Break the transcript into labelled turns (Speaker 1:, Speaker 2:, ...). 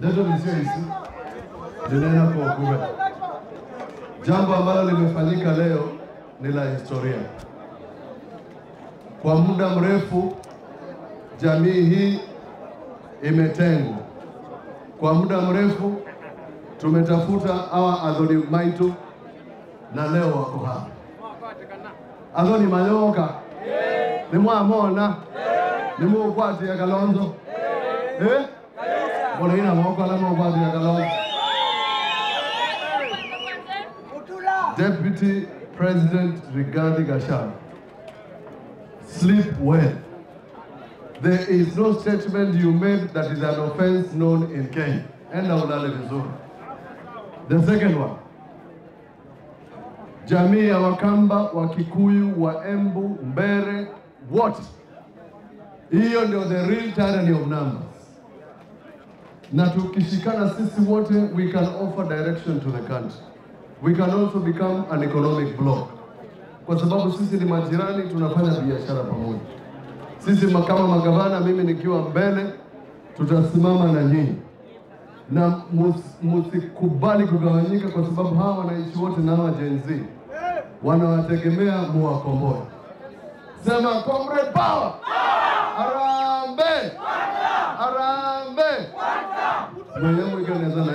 Speaker 1: Ndeto nisio isi ninaenda kwa ukubwa. Jambo ambalo limefanyika leo ni la historia. Kwa muda mrefu jamii hii imetengwa. Kwa muda mrefu tumetafuta hawa Athoni Maitu na leo wako hapa. Athoni Mayoka ni mwamona ni mukwati ya Kalonzo eh mbona ina moko la mukwati ya Kalonzo. Deputy President Rigathi Gachagua, sleep well. There is no statement you made that is an offense known in Kenya. Enda ulale vizuri. The second one, jamii ya Wakamba, Wakikuyu, Waembu, Mbere, what? Hiyo ndio the real tyranny of numbers. Na tukishikana sisi wote, we can offer direction to the country. We can also become an economic bloc. Kwa sababu sisi ni majirani, tunafanya biashara pamoja. Sisi kama magavana, mimi nikiwa mbele, tutasimama na nyinyi. Na msikubali kugawanyika, kwa sababu hawa wananchi wote na hawa Gen Z wanawategemea muwakomboe. Sema Comrade Power! Harambee! Harambee! Mwenye mwingine anaweza na